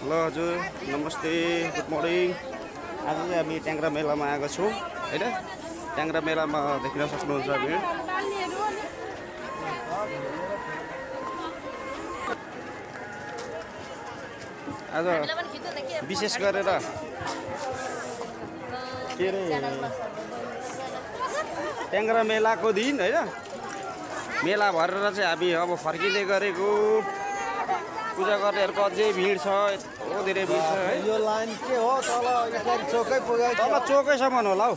Hello हजुर नमस्ते good morning आज चाहिँ हामी ट्याङ्ग्रा मेलामा आएको छौँ हैन ट्याङ्ग्रा मेलामा देख्न सक्नुहुन्छ भिड आज विशेष गरेर के रे ट्याङ्ग्रा मेलाको दिन हैन मेला भरेर चाहिँ हामी अब फर्किँदै गरेको पूजा गर्नेहरुको अझै भिड छ यस्तो धेरै भिड छ है यो लाइन के हो तल चोकै पुगाइ तल चोकैसम्म होला हौ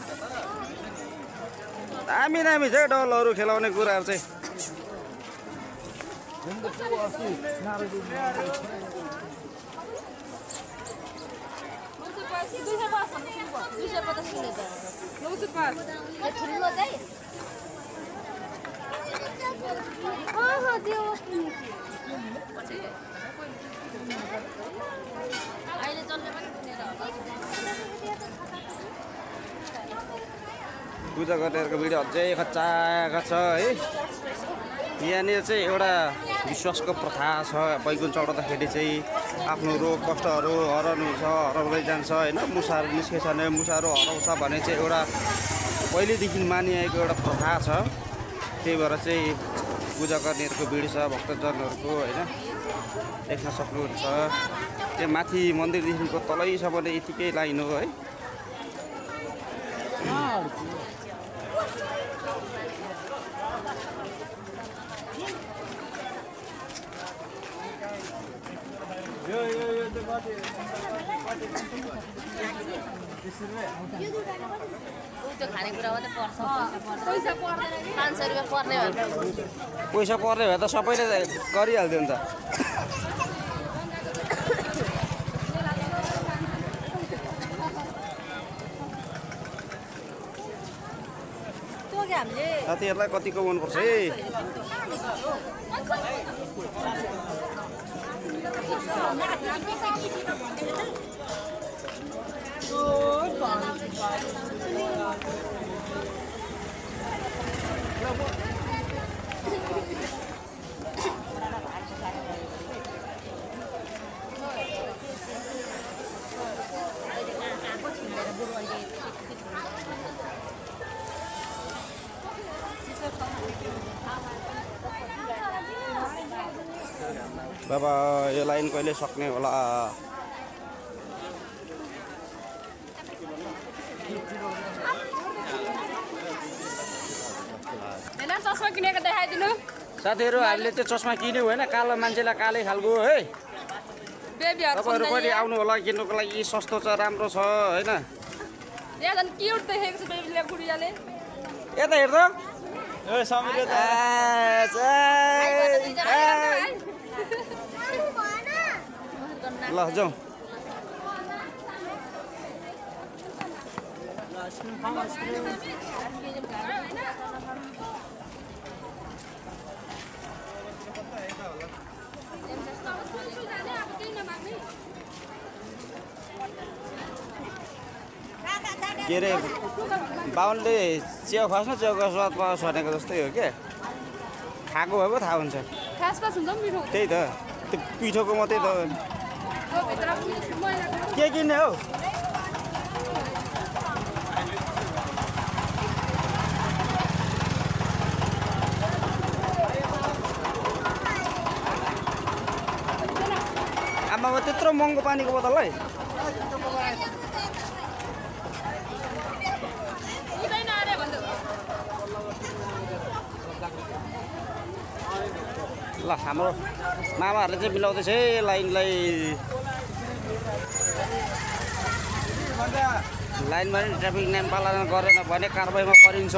दामी दामी छ डलहरु खेलाउने कुराहरु चाहिँ पूजा गर्नेहरुको भिडियो अझै खच्चाखच छ है यहाँनिर चाहिँ एउटा विश्वासको प्रथा छ बैगुन चढाउँदाखेरि चाहिँ आफ्नो रोग कष्टहरू हराउँदै जान्छ हैन मुसाहरू निस्केछ भने मुसाहरू हराउँछ भने चाहिँ एउटा पहिलेदेखि मानिआएको एउटा प्रथा छ त्यही भएर चाहिँ पूजा गर्नेहरुको भिड छ भक्तजनहरुको हैन देख्न सक्नुहुन्छ त्यो माथि मन्दिरदेखिको तलैसम्म यतिकै लाइन हो है पैसा पर्ने भए त सबैले गरिहाल्थ्यो नि त साथीहरूलाई कतिको मनपर्छ है बाबा यो लाइन कहिले सक्ने होला चस्मा किनेको देखाइदिनु साथीहरु हामीले चाहिँ चस्मा किन्यौ हैन कालो मान्छेलाई कालै खालको है तपाईहरु पनि आउनु होला किन्नुको लागि सस्तो छ राम्रो छ हैन यहाँ झन् क्युट देखेको छ बेबीले गुडियाले यता हेर्दा ए समीले त ल जाऊ के अरे बाहुनले च्याउ खास् न च्याउको स्वाद पाओस् भनेको जस्तै हो क्या खाएको भए पो थाहा हुन्छ त्यही त त्यो पिठोको मात्रै त के किन्ने हौ आमामा त्यत्रो महँगो पानीको बोतल है ल हाम्रो मामाहरूले चाहिँ मिलाउँदैछ है लाइनलाई लाइनमा पनि ट्राफिक नियम पालन गरेन भने कारबाहीमा परिन्छ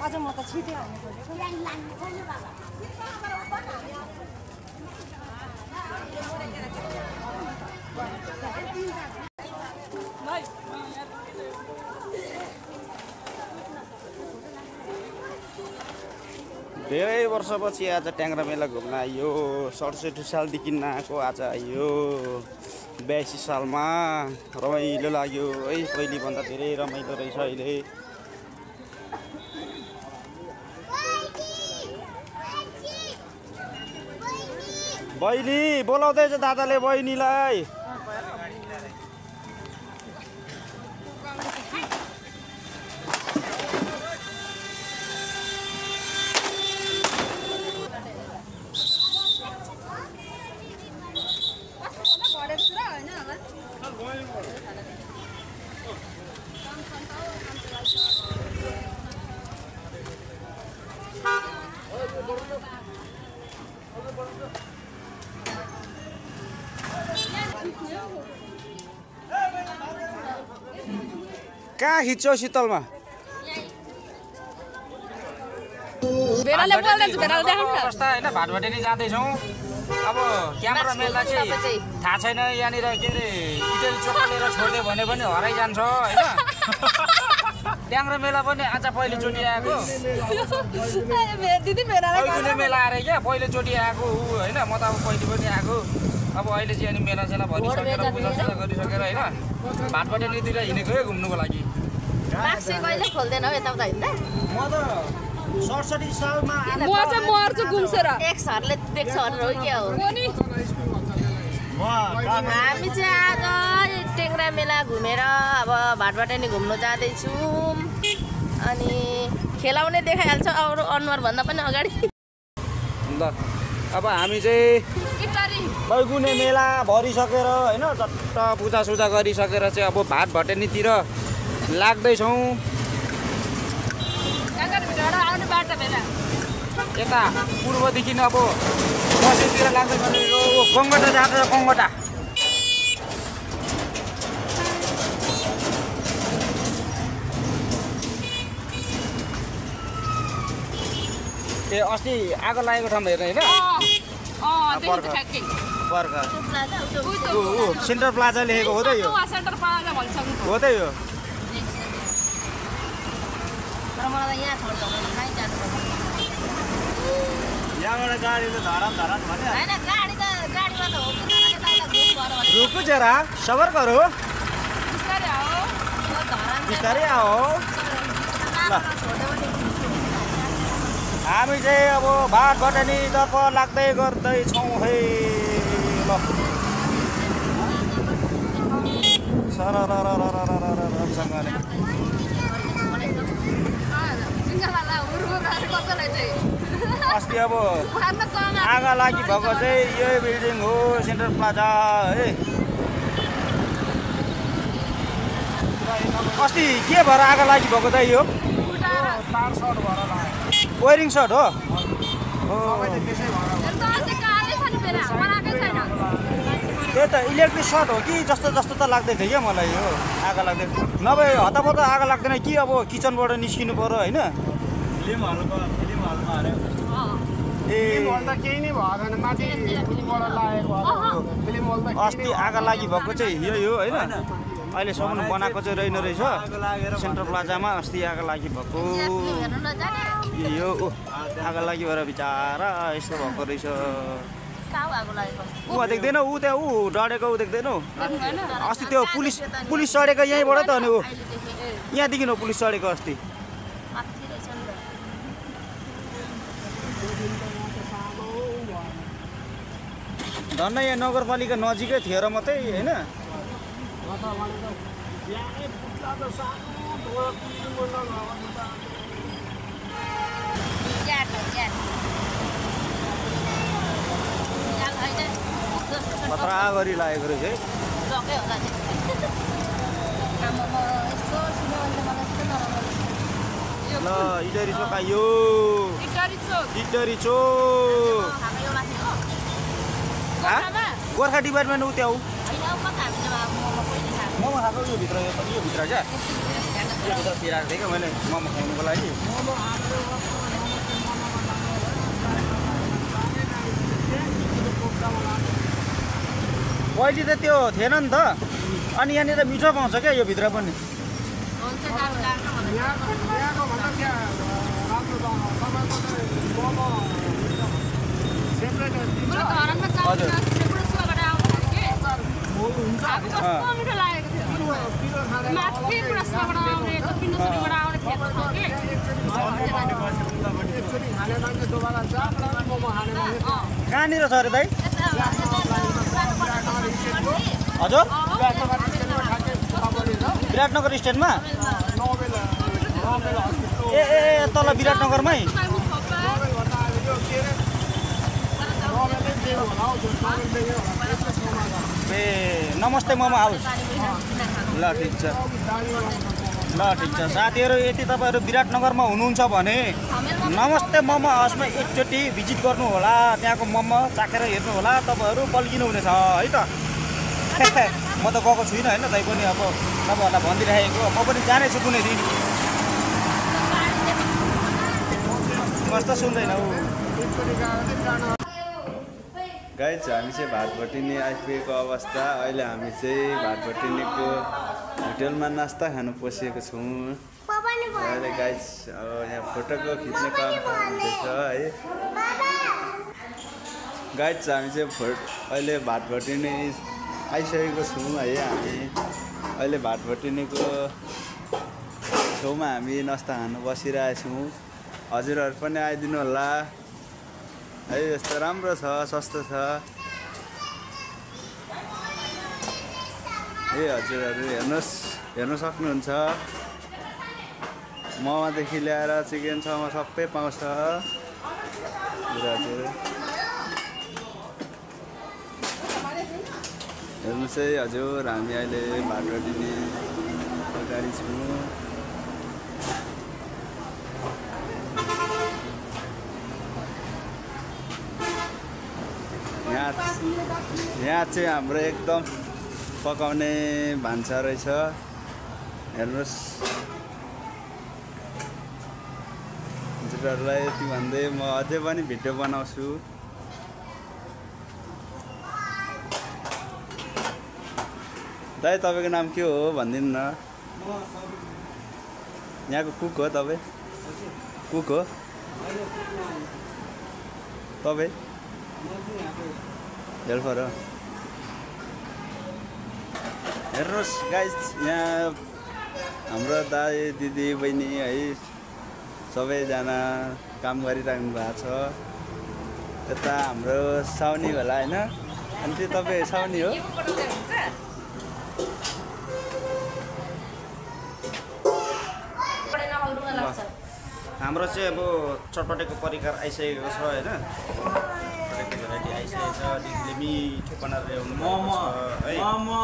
अझ म त छिटै हाल्नु खोजेको धेरै वर्षपछि आज ट्याङ्ग्रा मेला घुम्न आइयो 67 सालदेखि आएको आज आइयो 82 सालमा रमाइलो लाग्यो है पहिलेभन्दा धेरै रमाइलो रहेछ अहिले बहिनी बोलाउँदैछ दादाले बहिनीलाई। कहाँ खिच्यो शीतलमा? भेडाले बोल्दैछ, भेडाले देखाउनु न। अवस्था होइन भाटभटेनी जाँदैछौँ। अब क्यामेराम्यानलाई चाहिँ थाहा छैन यहाँनिर के अरे इटेल चोका लिएर छोडिदियो भने पनि हराइजान्छ होइन। ट्याङ्ग्रा मेला पनि आज पहिलोचोटि आएको। दिदी भेडालाई पहिलो मेला आएर क्या पहिलोचोटि आएको ऊ होइन। म त अब पहिले पनि आएको। अब अहिले चाहिँ अनि मेलासेला भरिसकेर पूजासुजा गरिसकेर होइन भाटभटेनीतिर हिँडेको है घुम्नुको लागि। माक्सी कहिले खोल्दैन हौ यताउता हिँड्दा? म त 67 सालमा म चाहिँ मर्छु गुम्सेर। एक सरले देख्छ भनेर हो क्या हो। कोनी हामी चाहिँ आज टेङ्ग्रा मेला घुमेर अब भाटभटेनी घुम्नु जाँदैछौँ। अनि खेलाउने देखाइहाल्छ अरू अनुहारभन्दा पनि अगाडि। ल अब हामी चाहिँ बैगुने मेला भरिसकेर होइन चट्ट पूजासुजा गरिसकेर चाहिँ अब भाटभटेनीतिर लाग्दैछौँ। यता पूर्वदेखि अब दसैँतिर लाग्दै गरेको कङ्गटा जाँदैछ कङ्गटा। ए अस्ति आगो लागेको ठाउँमा हेर्ने होइन पर्खा सेन्टर प्लाजा लेखेको हो त यो? हो त यो? तर मलाई यहाँ छोड्छ कहीँ जानुपर्छ। यहाँबाट गाडीले धरान धरान भन्यो। होइन गाडी त गाडीमा त हो कि रुको जरा सबर करो बिस्तारै आओ। हामी चाहिँ अब भाटभटेनीतर्फ लाग्दै गर्दैछौँ है। ल सरसँगले अस्ति अब आगा लागि भएको चाहिँ यही बिल्डिङ हो सेन्ट्रल प्लाजा है। अस्ति के भएर आगा लागि भएको त यो? वायरिङ सर्ट हो? त्यही त इलेक्ट्रिक सर्ट हो कि जस्तो जस्तो त लाग्दै थियो क्या मलाई यो आगा लाग्दै। नभए हतापत आगा लाग्दैन कि अब किचनबाट निस्किनु पर्यो होइन। अस्ति आगा लागि भएको चाहिँ यही हो होइन। अहिलेसम्म बनाएको चाहिँ रहेन रहेछ सेन्ट्रल प्लाजामा। अस्ति आगा लागि भएको यो आगा लागि भएर बिचारा यस्तो भएको रहेछ। ऊ देख्दैन ऊ त्यहाँ ऊ डढेको ऊ देख्दैनौ? अस्ति त्यो पुलिस चढेको यहीँबाट त अनि ऊ यहाँदेखि हो पुलिस चढेको अस्ति। धन्न यहाँ नगरपालिका नजिकै थियो र मात्रै होइन। खतरा गरी लागेको रहेछ है। ल इटरी चोक आयो। इटरी चोक गोर्खा डिपार्टमेन्ट ऊ त्यहाँ मोमो खाएको यो भित्र क्या यो भित्र पिराएको थिएँ क्या मैले मोमो खाउनुको लागि। पहिले त त्यो थिएन नि त। अनि यहाँनिर मिठो पाउँछ क्या यो भित्र पनि। कहाँनिर छ अरे दाइ? हजुर विराटनगर स्ट्यान्डमा ए तल विराटनगरमै ए नमस्ते मोमो हाउस ल ठिक छ साथीहरू यदि तपाईँहरू विराटनगरमा हुनुहुन्छ भने नमस्ते मोमो हाउसमा एकचोटि भिजिट गर्नु होला त्यहाँको मोमो चाखेर हेर्नु होला तपाईँहरू बल्किनु हुनेछ है त म त गएको छुइनँ होइन तैपनि अब तपाईँहरूलाई भनिदिइराखेको म पनि जानेछु कुनै दिन कस्तो सुन्दैन गाइज हामी चाहिँ भातभटिनी आइपुगेको अवस्था अहिले हामी चाहिँ भातभटिनीको होटेलमा नास्ता खानु पसेको छौँ अहिले गाइज अब यहाँ फोटोको खिच्ने काम हुँदैछ है गाइज हामी चाहिँ अहिले भातभटिनी आइसकेको छौँ है हामी अहिले भातभटिनीको छेउमा हामी नास्ता खानु बसिरहेछौँ हजुरहरू पनि आइदिनु होला है यस्तो राम्रो छ सस्तो छ ए हजुरहरू हेर्नु सक्नुहुन्छ मोमोदेखि ल्याएर चिकनसम्म सबै पाउँछ हजुर हेर्नुहोस् है हजुर हामी अहिले भातभटिनी अगाडि छौँ यहाँ चाहिँ हाम्रो एकदम पकाउने भान्सा रहेछ हेर्नुहोस् हजुरहरूलाई यति भन्दै म अझै पनि भिडियो बनाउँछु दाइ तपाईँको नाम के हो भनिदिनु न यहाँको कुक हो तपाईँ कुक हो तपाईँ हेल्पर हो हेर्नुहोस् गाइज यहाँ हाम्रो दाइ दिदी बहिनी है सबैजना काम गरिराख्नु भएको छ यता हाम्रो साउनी होला होइन अनि त्यो तपाईँ साउनी हो हाम्रो चाहिँ अब चटपटेको परिकार आइसकेको छ होइन भेराइटी आइसकेको छ दिदीले मिठो बनाएर ल्याउनु मोमो है मोमो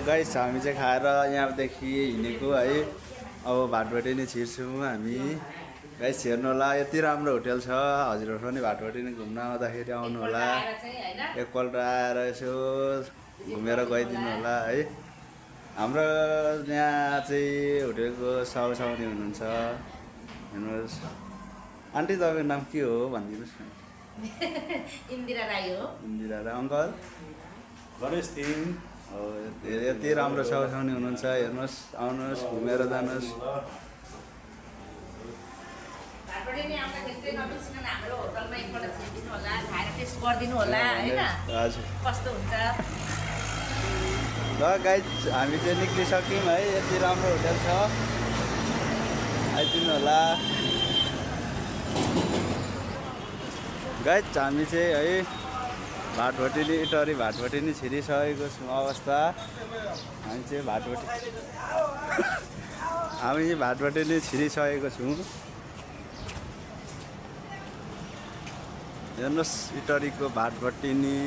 गाइस हामी चाहिँ खाएर यहाँदेखि हिँडेको है अब भातभटिनी छिर्छौँ हामी गाइस हेर्नु होला यति राम्रो होटेल छ हजुरहरू पनि भातभटिनी घुम्न आउँदाखेरि आउनु होला एकपल्ट आएर यसो घुमेर गइदिनु होला है हाम्रो यहाँ चाहिँ होटेलको साउनी हुनुहुन्छ हेर्नुहोस् आन्टी तपाईँको नाम के हो भनिदिनुहोस् न इन्दिरा राई हो इन्दिरा राई अङ्कल गणेश थिङ यति राम्रो साउनी हुनुहुन्छ हेर्नुहोस् आउनुहोस् घुमेर जानुहोस् हाम्रो होटलमा एकपल्ट छिर्दिनु होला, खाएर टेस्ट गरिदिनु होला हैन? हजुर कस्तो हुन्छ? ल गाइज हामी चाहिँ निक्लिसक्यौँ है। यति राम्रो होटल छ, आइदिनु होला गाइज। हामी चाहिँ है भाटभटेनी इटहरी भाटभटेनी छिरिसकेको छौँ अवस्था। हामी चाहिँ भाटभटेनी छिरिसकेको छौँ। हेर्नुहोस् इटहरीको भाटभटेनी।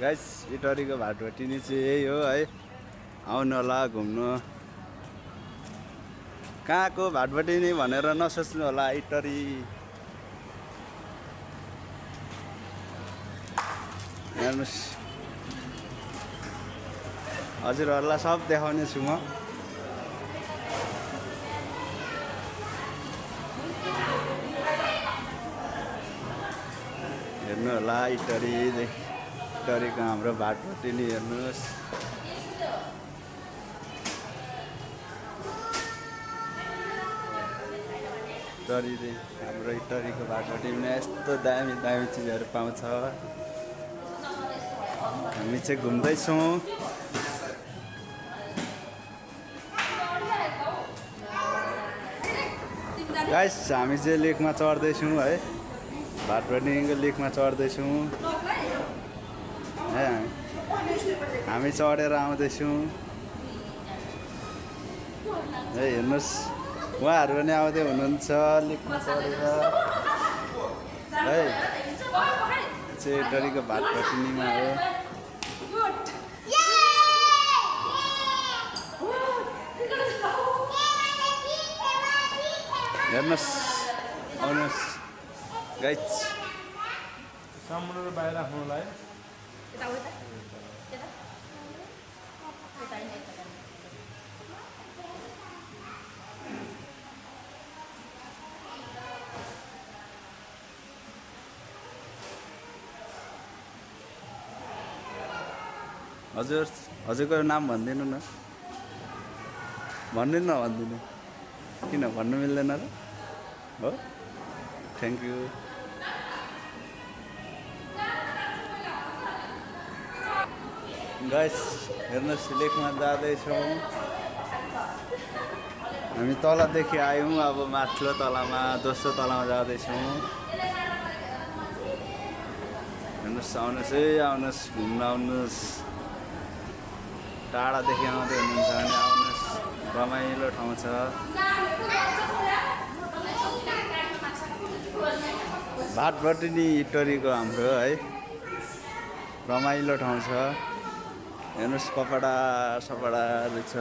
गाइस इटहरीको भाटभटेनी चाहिँ यही हो है। आउनु होला घुम्नु। कहाँको भाटभटेनी भनेर नसोच्नु होला, इटहरी। हेर्नुहोस् हजुरहरूलाई सब देखाउने छु म। हेर्नु होला इटहरीको हाम्रो भाटभटेनी हेर्नुहोस्। हाम्रो इटहरीको भाटभटेनीमा यस्तो दामी दामी चिजहरू पाउँछ। हामी चाहिँ घुम्दैछौँ। गाइस हामी चाहिँ लेकमा चढ्दैछौँ है। भाटभटेनीको लेकमा चढ्दैछौँ है। हामी चढेर आउँदैछौँ है। हेर्नुहोस् उहाँहरू पनि आउँदै हुनुहुन्छ लेकमा चढेर है। चाहिँ इटहरीको भाटभटेनीमा हो। हेर्नुहोस् आउनुहोस् गाइज। समुद्र बाहिर राख्नुलाई हजुरको नाम भनिदिनु न। भन्दिनु न भनिदिनु। किन भन्नु मिल्दैन र? हो थ्याङ्क यू। गाइस हेर्नुहोस् लेकमा जाँदैछौँ हामी। तलदेखि आयौँ, अब माथिल्लो तलामा दोस्रो तलामा जाँदैछौँ। हेर्नुहोस् आउनुहोस् है, आउनुहोस् घुम्न आउनुहोस्। टाढादेखि आउँदै हुनुहुन्छ भने आउनुहोस्, रमाइलो ठाउँ छ। भाटभटेनी इटहरीको हाम्रो है रमाइलो ठाउँ छ। हेर्नुहोस् कपडा सपडाहरू छ।